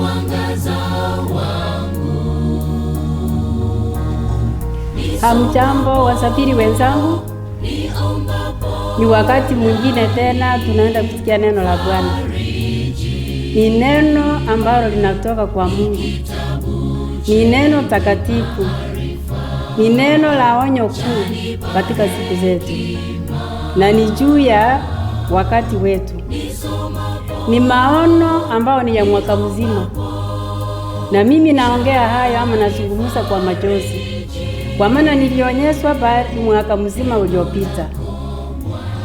Mwangaza wangu. Hamjambo wasafiri wenzangu, ni wakati mwingine tena tunaenda kusikia neno la Bwana. Ni neno ambalo linatoka kwa Mungu, ni neno takatifu, ni neno la onyo kuu katika siku zetu, na ni juu ya wakati wetu. Ni maono ambayo ni ya mwaka mzima, na mimi naongea hayo ama nazungumza kwa machozi, kwa maana nilionyeshwa mwaka mzima uliopita.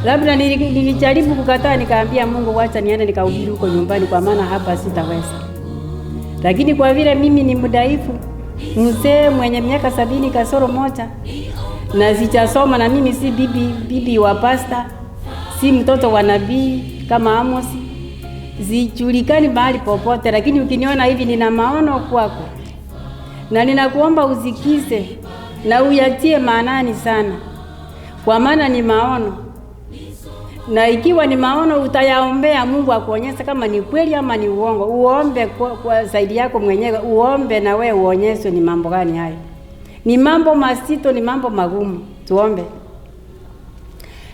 Labda nilijaribu kukataa, nikaambia Mungu, wacha niende nikahubiri huko nyumbani, kwa maana hapa sitaweza. Lakini kwa vile mimi ni mdhaifu, mzee mwenye miaka 70 kasoro 1, na sijasoma, na mimi si bibi wa pasta, si mtoto wa nabii kama Amosi, sijulikani mahali popote, lakini ukiniona hivi nina maono kwako, na ninakuomba usikize na uyatie maanani sana, kwa maana ni maono, na ikiwa ni maono utayaombea Mungu akuonyesha kama ni kweli ama ni uongo. Uombe kwa zaidi yako mwenyewe, uombe na wewe uonyeshwe ni mambo gani hayo. Ni mambo mazito, ni mambo magumu. Tuombe.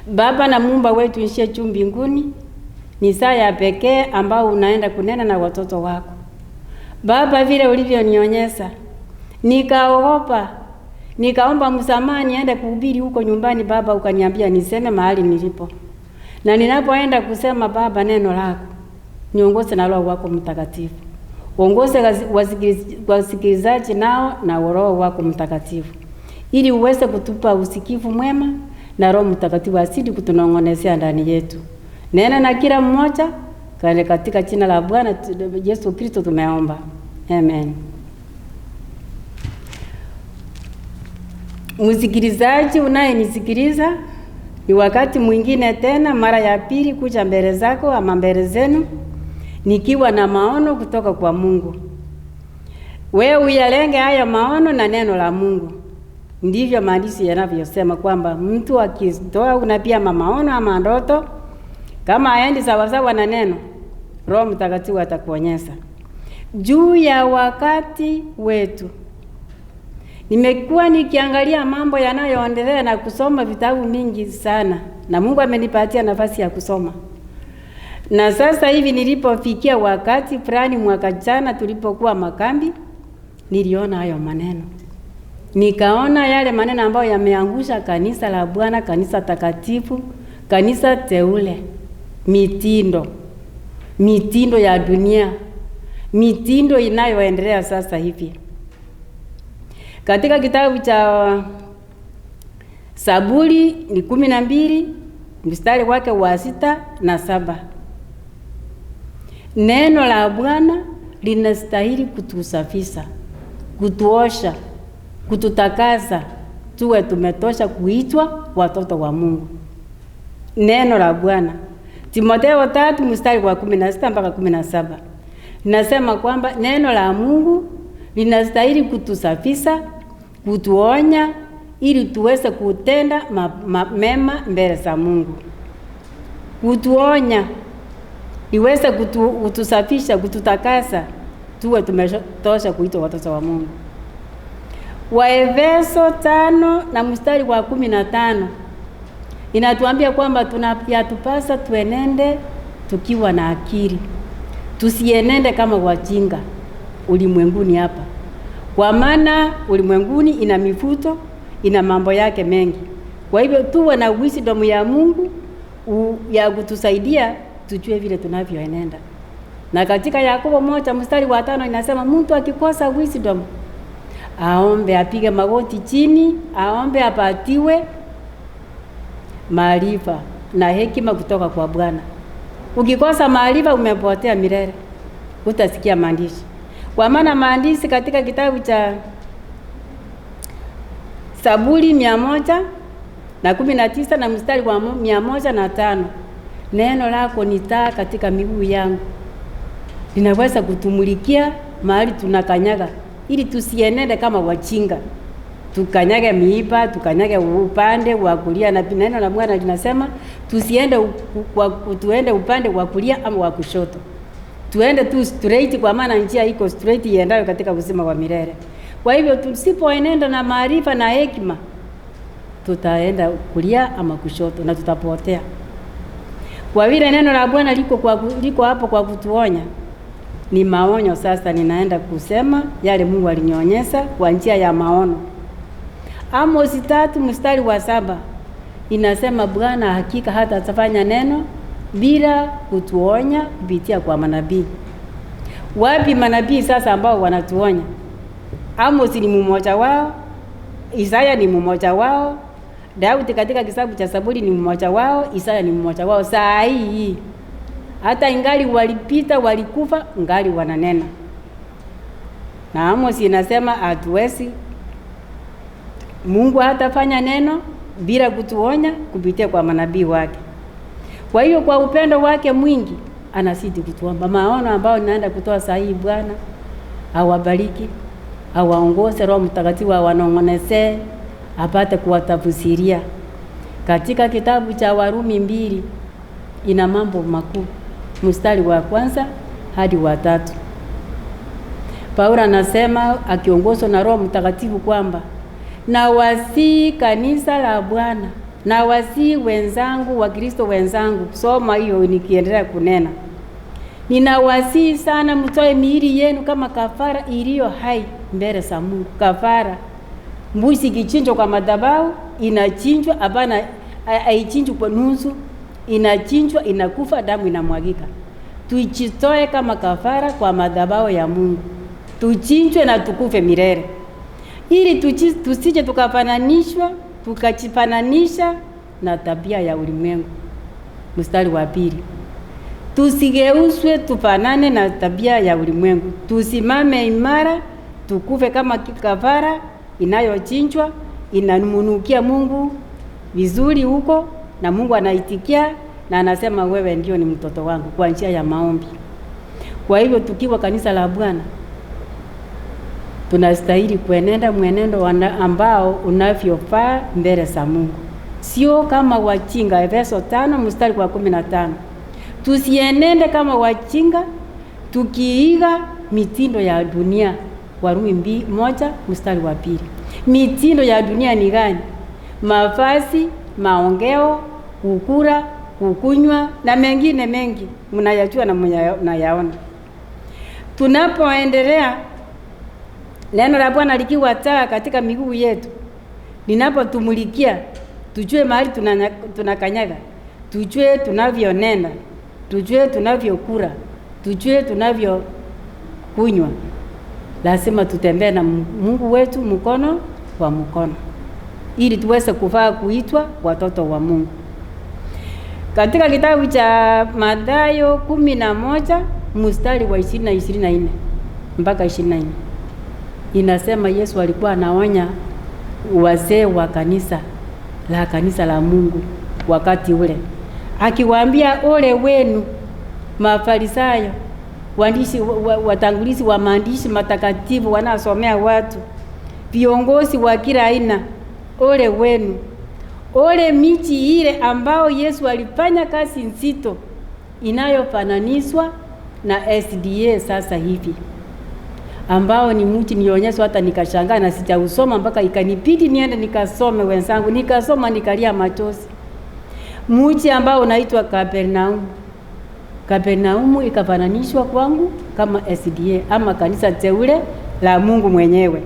Baba na Muumba wetu ishie juu mbinguni, ni saa ya pekee ambao unaenda kunena na watoto wako. Baba, vile ulivyonionyesha, nikaogopa, nikaomba msamaha niende kuhubiri huko nyumbani. Baba, ukaniambia niseme mahali nilipo, na ninapoenda kusema Baba neno lako, niongoze na Roho wako Mtakatifu, uongoze wasikilizaji nao na Roho wako Mtakatifu, ili uweze kutupa usikivu mwema na Roho Mtakatifu azidi kutunong'onezea ndani yetu. Nena na kila mmoja kale, katika jina la Bwana Yesu Kristo tumeomba, amen. Msikilizaji unayenisikiliza, ni wakati mwingine tena, mara ya pili kuja mbele zako ama mbele zenu, nikiwa na maono kutoka kwa Mungu. Wewe uyalenge haya maono na neno la Mungu. Ndivyo maandishi yanavyosema kwamba mtu akitoa unabii ama maono ama ndoto, kama haendi sawasawa na neno, Roho Mtakatifu atakuonyesha juu ya wakati wetu. Nimekuwa nikiangalia mambo yanayoendelea na kusoma vitabu mingi sana, na Mungu amenipatia nafasi ya kusoma. Na sasa hivi nilipofikia wakati fulani mwaka jana tulipokuwa makambi, niliona hayo maneno. Nikaona yale maneno ambayo yameangusha kanisa la Bwana, kanisa takatifu, kanisa teule, mitindo, mitindo ya dunia, mitindo inayoendelea sasa hivi. Katika kitabu cha Saburi ni 12 mstari wake wa 6 na 7. Neno la Bwana linastahili kutusafisha, kutuosha, kututakasa, tuwe tumetosha kuitwa watoto wa Mungu. Neno la Bwana. Timotheo 3 mstari wa 16 mpaka 17. Nasema kwamba neno la Mungu linastahili kutusafisha, kutuonya ili tuweze kutenda mema mbele za Mungu. Kutuonya iweze kutusafisha, kututakasa, tuwe tumetosha kuitwa watoto wa Mungu. Waefeso 5 na mstari wa 15 inatuambia kwamba yatupasa tuenende tukiwa na akili, tusienende kama wajinga ulimwenguni hapa, kwa maana ulimwenguni ina mifuto, ina mambo yake mengi. Kwa hivyo tuwe na wisdom ya Mungu ya kutusaidia tujue vile tunavyoenenda. Na katika Yakobo 1 mstari wa 5 inasema mtu akikosa wisdom aombe, apige magoti chini, aombe apatiwe maarifa na hekima kutoka kwa Bwana. Ukikosa maarifa umepotea milele, utasikia maandishi. Kwa maana maandishi katika kitabu cha Saburi 119 na mstari wa 105, neno lako ni taa katika miguu yangu, linaweza kutumulikia mahali tunakanyaga, ili tusienende kama wachinga, tukanyage miiba, tukanyage upande wa kulia. Na neno la Bwana linasema tusiende tuende upande wa kulia ama wa kushoto. Tuende tu straight, kwa maana njia iko straight iendayo katika uzima wa milele. Kwa hivyo tusipoenenda na maarifa na hekima, tutaenda kulia ama kushoto na tutapotea. Kwa vile neno la Bwana liko hapo kwa kutuonya, ni maonyo sasa ninaenda kusema yale Mungu alinionyesha kwa njia ya maono. Amosi 3:7 inasema Bwana hakika hata atafanya neno bila kutuonya kupitia kwa manabii. Wapi manabii sasa ambao wanatuonya? Amosi ni mmoja wao, Isaya ni mmoja wao, Daudi katika kitabu cha Zaburi ni mmoja wao, Isaya ni mmoja wao. Saa hii hata ingali walipita walikufa, ngali wananena. Na Amosi inasema hatuwezi, Mungu hatafanya neno bila kutuonya kupitia kwa manabii wake. Kwa hiyo kwa upendo wake mwingi anazidi kutuomba. Maono ambayo ninaenda kutoa saa hii, Bwana awabariki, awaongoze, Roho Mtakatifu awanong'onezee, apate kuwatafsiria. Katika kitabu cha Warumi 2 ina mambo makuu, mstari wa 1 hadi wa 3. Paulo anasema akiongozwa na Roho Mtakatifu kwamba na wasii kanisa la Bwana, na wasii wenzangu wa Kristo wenzangu. Soma hiyo nikiendelea kunena. Ninawasihi sana mtoe miili yenu kama kafara iliyo hai mbele za Mungu. Kafara. Mbuzi ikichinjwa kwa madhabahu inachinjwa, hapana, haichinjwi kwa nusu, inachinjwa, inakufa, damu inamwagika. Tuijitoe kama kafara kwa madhabahu ya Mungu, tuchinjwe na tukufe milele, ili tusije tukafananishwa tukajifananisha na tabia ya ulimwengu. Mstari wa 2, tusigeuzwe tufanane na tabia ya ulimwengu, tusimame imara, tukufe kama kafara inayochinjwa, inamunukia Mungu vizuri huko, na Mungu anaitikia na anasema wewe ndio ni mtoto wangu, kwa njia ya maombi. Kwa hivyo tukiwa kanisa la Bwana tunastahili kuenenda mwenendo ambao unavyofaa mbele za Mungu, sio kama wajinga. Efeso 5:15. Tusienende kama wajinga tukiiga mitindo ya dunia. Warumi 1:2. Mitindo ya dunia ni gani? Mavazi, maongeo, kukula, kukunywa na mengine mengi mnayajua na mnayaona. Tunapoendelea neno la Bwana likiwa taa katika miguu yetu, linapotumulikia, tujue mahali tunakanyaga, tujue tunavyonena, tujue tunavyokula, tujue tunavyokunywa. Lazima tutembee na Mungu wetu mkono kwa mkono, ili tuweze kufaa kuitwa watoto wa Mungu. Katika kitabu cha Mathayo 11:20 na 24 mpaka 24, inasema Yesu alikuwa anaonya wazee wa kanisa la Mungu wakati ule, akiwaambia ole wenu Mafarisayo, waandishi, watangulizi wa maandishi matakatifu wanasomea watu, viongozi wa kila aina, ole wenu. Ole miji ile ambao Yesu alifanya kazi nzito inayofananishwa na SDA sasa hivi, ambao ni mji nionyeshwa hata nikashangaa na sijausoma mpaka ikanibidi niende nikasome wenzangu, nikasoma nikalia machozi. Mji ambao unaitwa Kapernaumu. Kapernaumu ikafananishwa kwangu kama SDA ama kanisa teule la Mungu mwenyewe.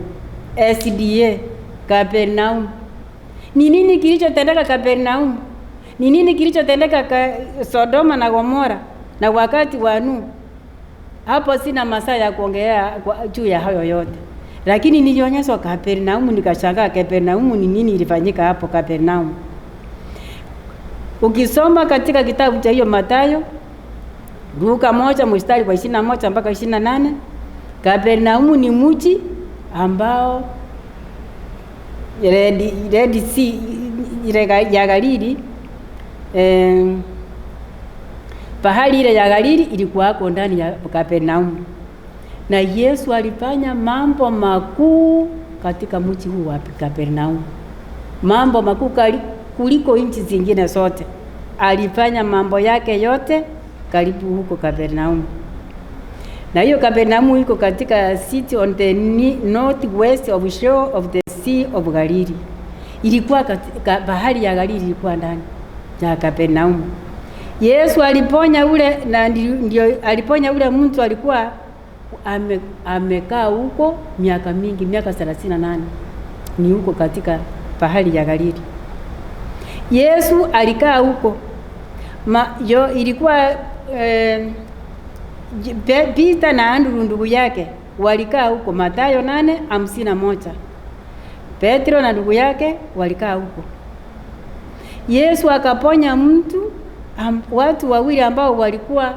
SDA Kapernaumu. Ni nini kilichotendeka Kapernaumu? Ni nini kilichotendeka Sodoma na Gomora na wakati wa Nuhu? Hapo sina masaa ya kuongelea juu ya hayo yote. Lakini nilionyeshwa Kapernaumu nikashangaa Kapernaumu ni nini ilifanyika hapo Kapernaumu. Ukisoma katika kitabu cha hiyo Mathayo, Luka 1:21 mpaka 28, Kapernaumu ni mji ambao Red Sea ya Galili, bahari ile ya Galili ilikuwa hapo ndani ya Kapernaumu. Na Yesu alifanya mambo makuu katika mji huu wa Kapernaumu, mambo makuu kuliko nchi zingine zote. Alifanya mambo yake yote karibu huko Kapernaumu. Na hiyo Kapernaumu iko katika city on the north west of shore of the Sea of Galilee. Ilikuwa katika bahari ya Galili, ilikuwa ndani ya Kapernaumu. Yesu aliponya ule, na ndio aliponya ule mtu alikuwa amekaa huko miaka mingi, miaka 38 ni huko katika bahari ya Galili. Yesu alikaa huko. Ilikuwa Peter na Andrew ndugu yake walikaa huko, Mathayo 8:51. Petro na ndugu yake walikaa huko. Yesu akaponya mtu, watu wawili ambao walikuwa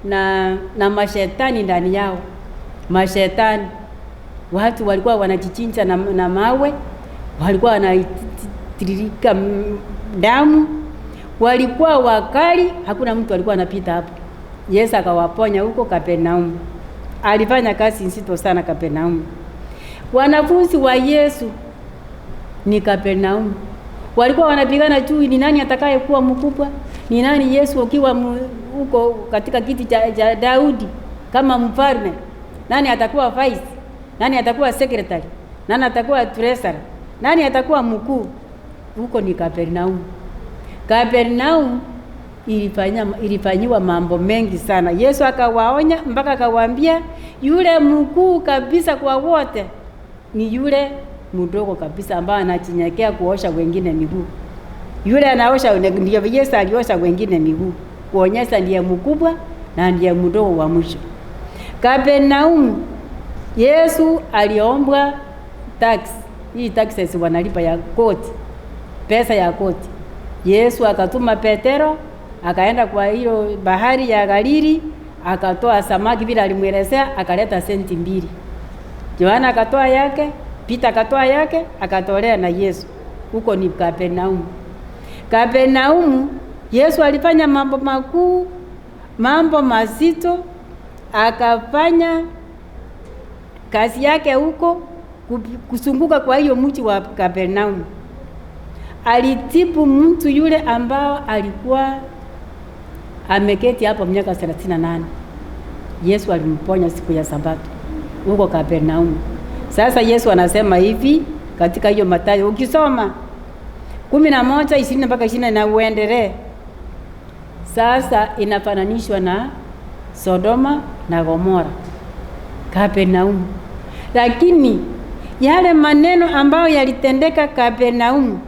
na mashetani ndani yao. Mashetani. Watu walikuwa wanajichinja na mawe, walikuwa wanatiririka damu, walikuwa wakali, hakuna mtu alikuwa anapita hapo. Yesu akawaponya huko Kapernaumu. Alifanya kazi nzito sana Kapernaumu. Wanafunzi wa Yesu ni Kapernaumu. Walikuwa wanapigana juu ni nani atakayekuwa mkubwa, ni nani Yesu ukiwa huko katika kiti cha Daudi kama mfalme, nani atakuwa vice, nani atakuwa secretary, nani atakuwa treasurer, nani atakuwa mkuu. Huko ni Kapernaumu. Kapernaumu ilifanyiwa mambo mengi sana. Yesu akawaonya mpaka akawaambia yule mkuu kabisa kwa wote ni yule mdogo kabisa ambaye anachinyekea kuosha wengine miguu. Yule anaosha, ndio Yesu aliosha wengine miguu, kuonyesha ndiye mkubwa na ndiye mdogo wa mwisho. Kapernaumu Yesu aliombwa tax. Hii taxes wanalipa ya koti, pesa ya koti. Yesu akatuma Petero akaenda kwa hiyo bahari ya Galili, akatoa samaki vile alimuelezea, akaleta senti 2. Yohana akatoa yake, Peter akatoa yake, akatolea na Yesu. Huko ni Kapernaumu. Kapernaumu Yesu alifanya mambo makuu, mambo mazito, akafanya kazi yake huko kusunguka kwa hiyo mji wa Kapernaumu. Alitibu mtu yule ambao alikuwa ameketi hapo miaka 38. Yesu alimponya siku ya Sabato huko Kapernaumu. Sasa Yesu anasema hivi katika hiyo Mathayo, ukisoma 11:20 mpaka 20 na uendelee. Sasa inafananishwa na Sodoma na Gomora, Kapernaumu. Lakini yale maneno ambayo yalitendeka Kapernaumu,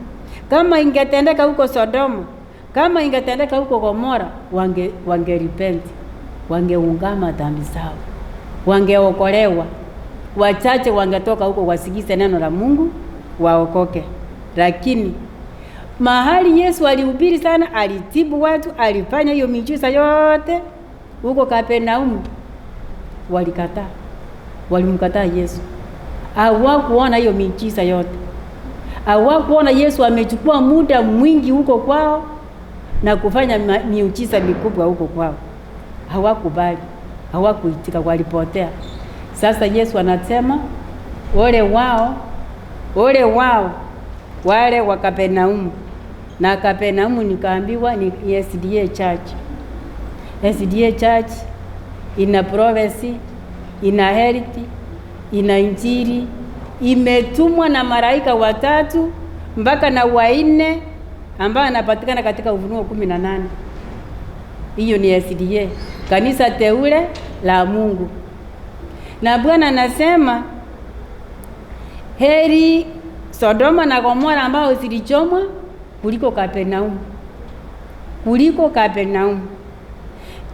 kama ingetendeka huko Sodoma, kama ingetendeka huko Gomora, wange repent, wangeungama dhambi zao, wangeokolewa. Wachache wangetoka huko wasikize neno la Mungu waokoke. Lakini mahali Yesu alihubiri sana, alitibu watu, alifanya hiyo miujiza yote huko Kapernaumu, walikataa. Walimkataa Yesu. Hawakuona hiyo miujiza yote. Hawakuona Yesu amechukua muda mwingi huko kwao na kufanya miujiza mikubwa huko kwao. Hawakubali, hawakuitika, walipotea. Sasa Yesu anasema ole wao, ole wao wale wa Kapernaumu. Na Kapernaumu nikaambiwa ni SDA Church. SDA Church ina prophecy, ina health, ina injili, imetumwa na malaika watatu mpaka na wanne ambao anapatikana katika Ufunuo 18. Hiyo ni SDA, kanisa teule la Mungu. Na Bwana anasema heri Sodoma na Gomora ambao zilichomwa kuliko Kapernaumu. Kuliko Kapernaumu.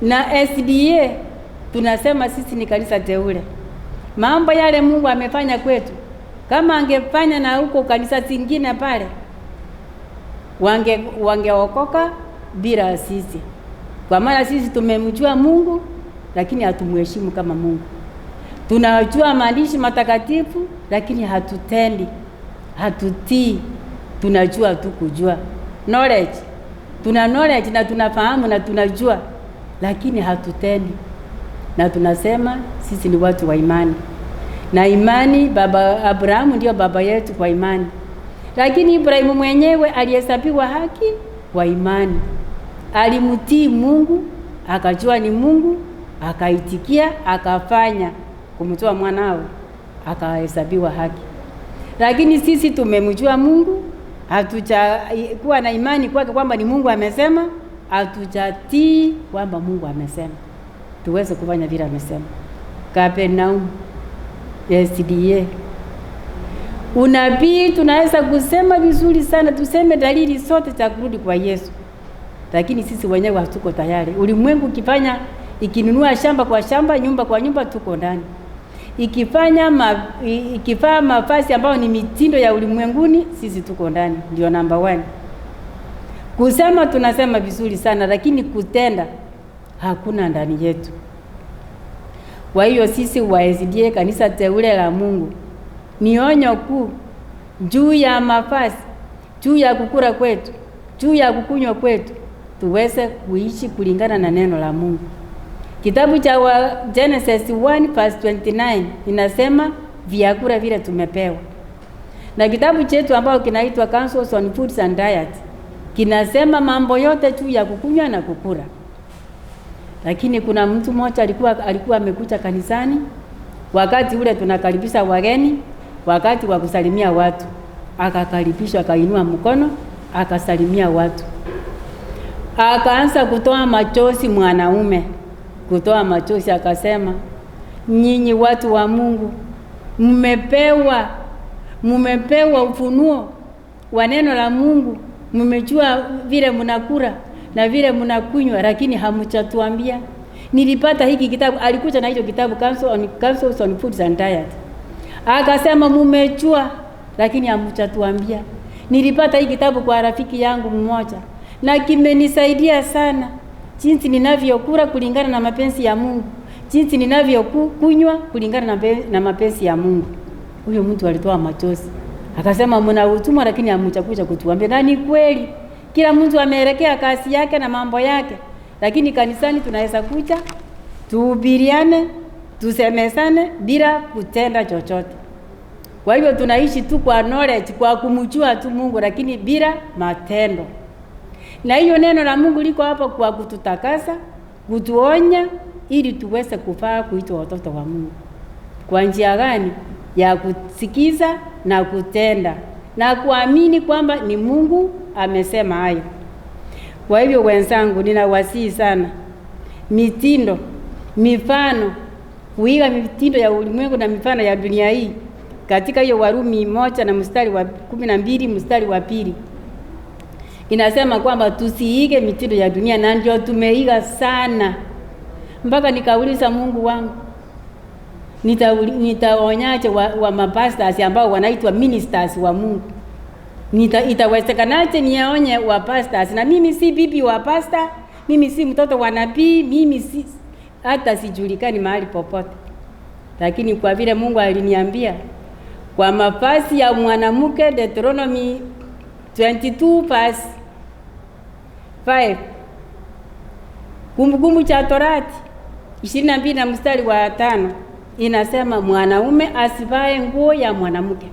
Na SDA tunasema sisi ni kanisa teule. Mambo yale Mungu amefanya kwetu, kama angefanya na huko kanisa zingine pale, wangeokoka bila sisi. Kwa maana sisi tumemjua Mungu lakini hatumheshimu kama Mungu. Tunajua maandishi matakatifu lakini hatutendi, hatutii. Tunajua tu kujua. Knowledge. Tuna knowledge na tunafahamu na tunajua lakini hatutendi. Na tunasema sisi ni watu wa imani. Na imani, baba Abrahamu ndio baba yetu kwa imani. Lakini Ibrahimu mwenyewe alihesabiwa haki kwa imani. Alimtii Mungu, akajua ni Mungu, Akaitikia, akafanya kumtoa mwanawe, akahesabiwa haki. Lakini sisi tumemjua Mungu, hatujakuwa na imani kwake kwamba ni Mungu amesema, hatujatii kwamba Mungu amesema tuweze kufanya vile amesema. Kapernaum, SDA. Unabii tunaweza kusema vizuri sana, tuseme dalili zote za kurudi kwa Yesu, lakini sisi wenyewe hatuko tayari. Ulimwengu ukifanya, ikinunua shamba kwa shamba, nyumba kwa nyumba, tuko ndani. Ikifaa mavazi ambayo ni mitindo ya ulimwenguni, sisi tuko ndani, ndio namba 1. Kusema tunasema vizuri sana, lakini kutenda hakuna ndani yetu. Kwa hiyo sisi wa SDA, kanisa teule la Mungu, ni onyo kuu juu ya mavazi, juu ya kukula kwetu, juu ya kukunywa kwetu, tuweze kuishi kulingana na neno la Mungu. Kitabu cha Genesis 1 verse 29 inasema vyakula vile tumepewa, na kitabu chetu ambao kinaitwa Counsels on Foods and Diet kinasema mambo yote juu ya kukunywa na kukula. Lakini kuna mtu mmoja alikuwa amekuja kanisani wakati ule tunakaribisha wageni, wakati wa kusalimia watu, akakaribishwa, akainua mkono, akasalimia watu, akaanza kutoa machozi. Mwanaume kutoa machozi, akasema, nyinyi watu wa Mungu mmepewa ufunuo wa neno la Mungu, mmejua vile mnakula na vile mnakunywa, lakini hamjatuambia. Nilipata hiki kitabu. Alikuja na hicho kitabu Counsels on Foods and Diet, akasema mmejua, lakini hamjatuambia. Nilipata hiki kitabu kwa rafiki yangu mmoja na kimenisaidia sana, jinsi ninavyokula kulingana na mapenzi ya Mungu, jinsi ninavyokunywa kulingana na mapenzi ya Mungu. Huyo mtu alitoa machozi, akasema mna utumwa, lakini hamjakuja kutuambia. Na ni kweli, kila mtu ameelekea kazi yake na mambo yake, lakini kanisani tunaweza kuja tuhubiriane, tusemesane bila kutenda chochote. Kwa hivyo tunaishi tu kwa knowledge, kwa kumjua tu Mungu, lakini bila matendo. Na hiyo neno la Mungu liko hapa kwa kututakasa, kutuonya, ili tuweze kufaa kuitwa watoto wa Mungu. Kwa njia gani? Ya kusikiza na kutenda na kuamini kwamba ni Mungu amesema hayo. Kwa hivyo wenzangu, ninawasihi sana, mitindo, mifano, kuiga mitindo ya ulimwengu na mifano ya dunia hii. Katika hiyo Warumi 1 na mstari wa 12 mstari wa 2 inasema kwamba tusiige mitindo ya dunia, na ndio tumeiga sana. Mpaka nikauliza Mungu wangu, nitaonyaje wa mapastors ambao wanaitwa ministers wa Mungu? Itawezekanaje niaonye wa pastors? Na mimi si bibi wa pastor, mimi si mtoto wa nabii, mimi si hata sijulikani mahali popote. Lakini kwa vile Mungu aliniambia kwa mafasi ya mwanamke, Deuteronomy 22 verse 5, Kumbukumbu cha Torati 22 na mstari wa 5 inasema mwanaume asivae nguo ya mwanamke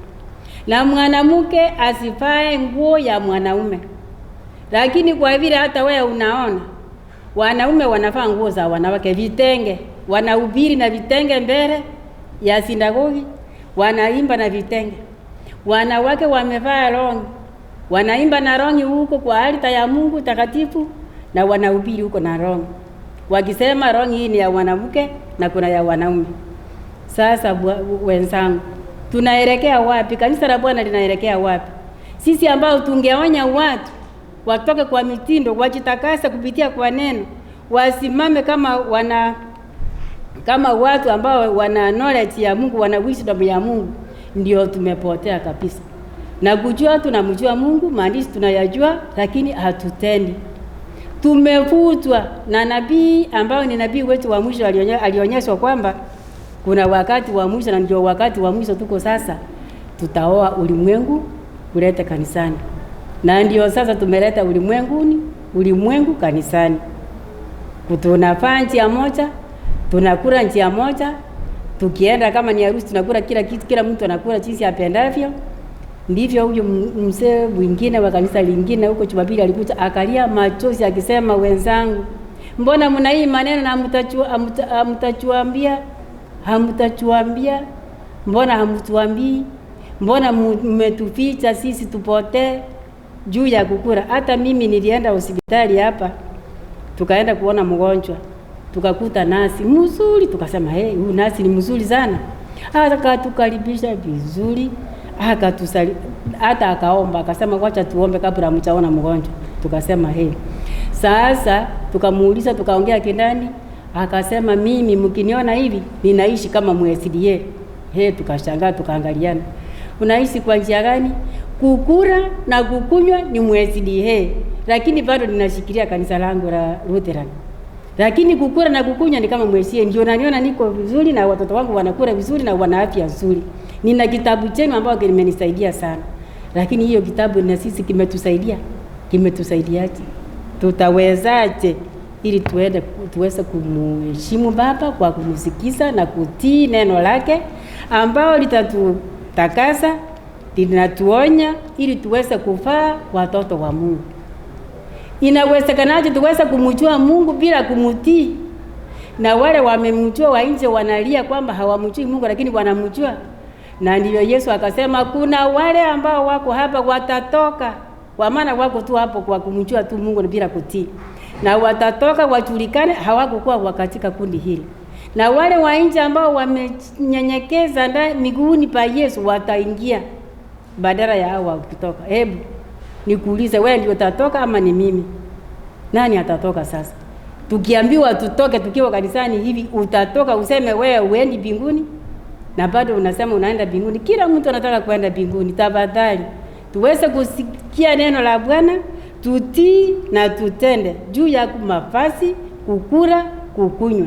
na mwanamke asivae nguo ya mwanaume. Lakini kwa vile hata wewe unaona wanaume wanavaa nguo za wanawake, vitenge, wanahubiri na vitenge mbele ya sinagogi, wanaimba na vitenge. Wanawake wamevaa longi, wanaimba na longi huko kwa altar ya Mungu takatifu, na wanahubiri huko na longi, wakisema longi hii ni ya mwanamke na kuna ya wanaume. Sasa wenzangu, tunaelekea wapi? Kanisa la Bwana linaelekea wapi? Sisi ambao tungeonya watu watoke kwa mitindo, wajitakasa kupitia kwa neno, wasimame kama watu ambao wana knowledge ya Mungu, wana wisdom ya Mungu, ndio tumepotea kabisa. Na kujua tunamjua Mungu, maandishi tunayajua, lakini hatutendi. Tumevutwa na nabii ambao ni nabii wetu wa mwisho, alionyeshwa kwamba kuna wakati wa mwisho, na ndio wakati wa mwisho tuko sasa. Tutaoa ulimwengu kuleta kanisani, na ndio sasa tumeleta ulimwengu kanisani. Tunafaa njia moja, tunakula njia moja, tukienda kama ni harusi tunakula kila kitu, kila mtu anakula jinsi apendavyo. Ndivyo huyu mzee mwingine wa kanisa lingine huko Jumapili alikuja akalia machozi akisema, wenzangu, Mbona mna hii maneno na hamtachuambia? Hamtachuambia? Mbona hamtuambii? Mbona mmetuficha sisi tupotee juu ya kukura? Hata mimi nilienda hospitali hapa, tukaenda kuona mgonjwa, tukakuta nasi mzuri, tukasema hey, huyu nasi ni mzuri sana. Akatukaribisha vizuri, akatusali, hata akaomba, akasema wacha tuombe kabla hamjaona mgonjwa. Tukasema hey. Sasa tukamuuliza, tukaongea kindani, akasema mimi mkiniona hivi ninaishi kama MSDA. He, tukashangaa tukaangaliana. Unaishi kwa njia gani? Kukura na kukunywa ni MSDA, lakini bado ninashikilia kanisa langu la Lutheran. Lakini kukura na kukunywa ni kama MSDA, ndio naniona niko vizuri na watoto wangu wanakula vizuri na wana afya nzuri. Nina kitabu chenu ambao kimenisaidia sana. Lakini hiyo kitabu na sisi kimetusaidia. Kimetusaidiaje? Tutawezaje ili tuende tuweze kumheshimu Baba kwa kumsikiza na kutii neno lake ambao litatutakasa, linatuonya ili tuweze kufaa watoto wa Mungu. Inawezekanaje tuweze kumjua Mungu bila kumtii? Na wale wamemjua wa nje wanalia kwamba hawamjui Mungu, lakini wanamjua. Na ndiyo Yesu akasema kuna wale ambao wako hapa watatoka, kwa maana wako tu hapo kwa kumjua tu Mungu bila kutii. Na watatoka wajulikane hawakukuwa katika kundi hili. Na wale wa nje ambao wamenyenyekeza miguuni pa Yesu wataingia badala ya hao kutoka. Hebu nikuulize, wewe ndio utatoka ama ni mimi? Nani atatoka sasa? Tukiambiwa tutoke tukiwa kanisani hivi, utatoka useme wewe uendi mbinguni? Na bado unasema unaenda mbinguni. Kila mtu anataka kwenda mbinguni. Tafadhali tuweze kusikia neno la Bwana, tutii na tutende juu ya mafasi, kukula, kukunywa.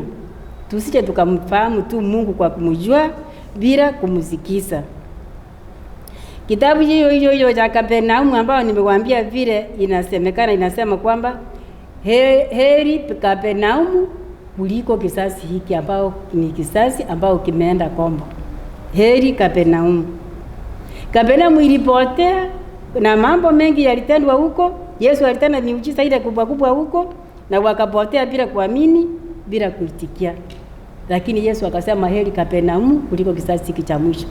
Tusije tukamfahamu tu Mungu kwa kumjua bila kumsikiza. Kitabu hiyo hiyo hiyo cha Kapernaumu ambao nimewaambia vile inasemekana, inasema kwamba heri Kapernaumu kuliko kisasi hiki ambao ni kisasi ambao kimeenda kombo. Heri Kapernaumu. Kapernaumu ilipotea na mambo mengi yalitendwa huko. Yesu alitenda miujiza ile kubwa kubwa huko na wakapotea bila kuamini, bila kuitikia. Lakini Yesu akasema heri Kapernaumu kuliko kisasi hiki cha mwisho.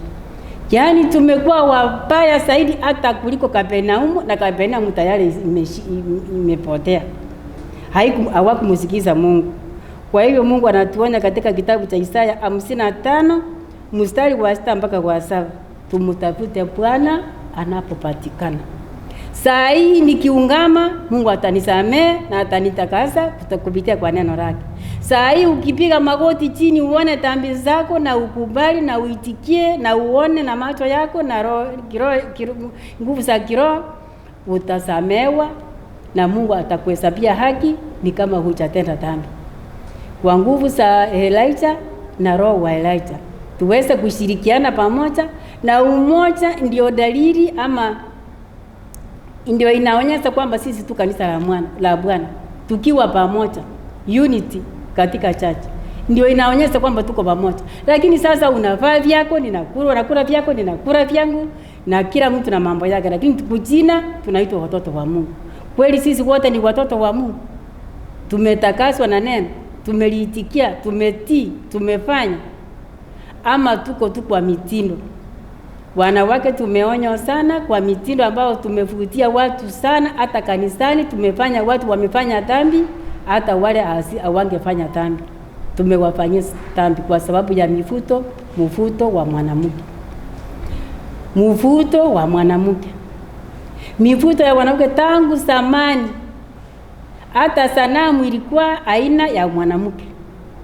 Yaani tumekuwa wabaya zaidi hata kuliko Kapernaumu, na Kapernaumu tayari imepotea. Hawakumsikiza Mungu. Kwa hivyo Mungu anatuonya katika kitabu cha Isaya 55 mstari wa 6 mpaka wa 7. Tumtafute Bwana anapopatikana. Saa hii nikiungama, Mungu atanisamee na atanitakasa kupitia kwa neno lake. Saa hii ukipiga magoti chini uone dhambi zako na ukubali na uitikie na uone na macho yako na roho, nguvu za kiroho, utasamewa na Mungu atakuhesabia haki ni kama hujatenda dhambi. Kwa nguvu za Elijah na roho wa Elijah tuweze kushirikiana pamoja, na umoja ndio dalili ama ndio inaonyesha kwamba sisi tu kanisa la Bwana. Tukiwa pamoja, unity katika church ndio inaonyesha kwamba tuko pamoja. Lakini sasa unavaa vyako, ninakula, unakula vyako, ninakula vyangu, na kila mtu na mambo yake, lakini tukujina tunaitwa watoto wa Mungu. Kweli sisi wote ni watoto wa Mungu. Tumetakaswa na neno, tumeliitikia, tumetii, tumefanya. Ama tuko tu kwa mitindo. Wanawake tumeonywa sana kwa mitindo ambao tumevutia watu sana, hata kanisani tumefanya watu wamefanya dhambi, hata wale hawangefanya dhambi. Tumewafanyia dhambi kwa sababu ya mvuto wa mwanamke. Mvuto wa mwanamke. Mivuto ya wanawake tangu zamani. Hata sanamu ilikuwa aina ya mwanamke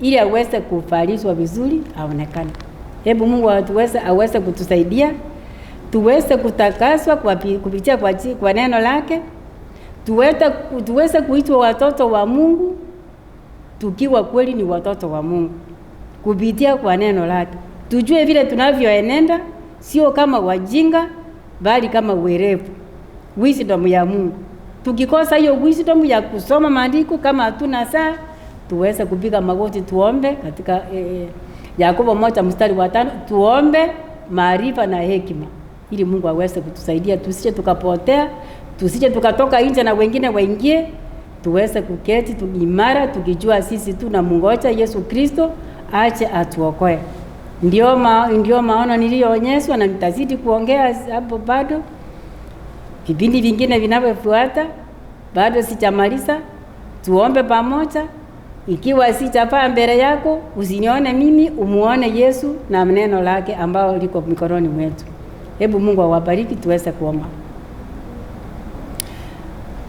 ili aweze kuvalishwa vizuri aonekane. Hebu Mungu aweze kutusaidia tuweze kutakaswa kwa kupitia kwa neno lake, tuweze kuitwa watoto wa Mungu tukiwa kweli ni watoto wa Mungu kupitia kwa neno lake. Tujue vile tunavyoenenda, sio kama wajinga bali kama werevu, wisdom ya Mungu. Tukikosa hiyo wisdom ya kusoma maandiko, kama hatuna saa, tuweze kupiga magoti tuombe katika Yakobo 1:5, tuombe maarifa na hekima ili Mungu aweze kutusaidia tusije tukapotea, tusije tukatoka nje na wengine waingie. Tuweze kuketi imara tukijua sisi tunamngoja Yesu Kristo ache atuokoe. Ndio maono niliyoonyeshwa, na nitazidi kuongea hapo bado vipindi vingine vinavyofuata, bado sijamaliza. Tuombe pamoja. Ikiwa sijafaa mbele yako, usinione mimi, umuone Yesu na neno lake ambao liko mikononi mwetu. Hebu Mungu awabariki, tuweze kuomba.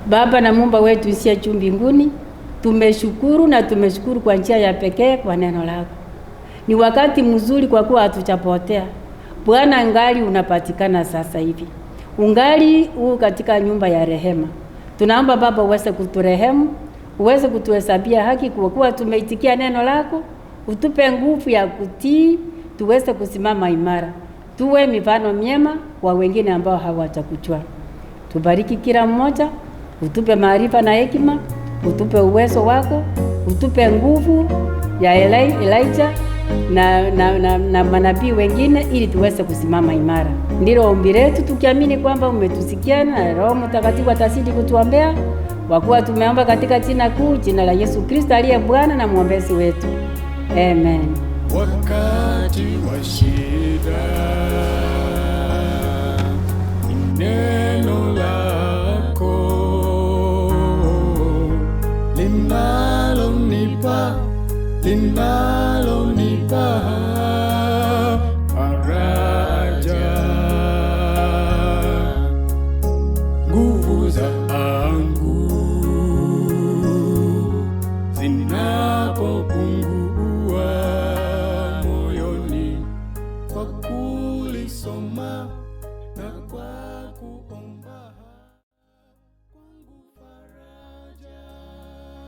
Baba na Muumba wetu usiye juu mbinguni, tumeshukuru na tumeshukuru kwa njia ya pekee kwa neno lako. Ni wakati mzuri kwa kuwa hatujapotea. Bwana, ngali unapatikana sasa hivi, ungali huu katika nyumba ya rehema. Tunaomba Baba uweze kuturehemu, uweze kutuhesabia haki kwa kuwa tumeitikia neno lako. Utupe nguvu ya kutii, tuweze kusimama imara, tuwe mifano myema kwa wengine ambao hawatakujua. Tubariki kila mmoja, utupe maarifa na hekima, utupe uwezo wako, utupe nguvu ya Elijah na manabii wengine, ili tuweze kusimama imara. Ndilo ombi letu, tukiamini kwamba umetusikia na Roho Mtakatifu atazidi kutuombea, kwa kuwa tumeomba katika jina kuu, jina la Yesu Kristo aliye Bwana na mwombezi wetu. Amen. Wakati wa shida, neno lako linalonipa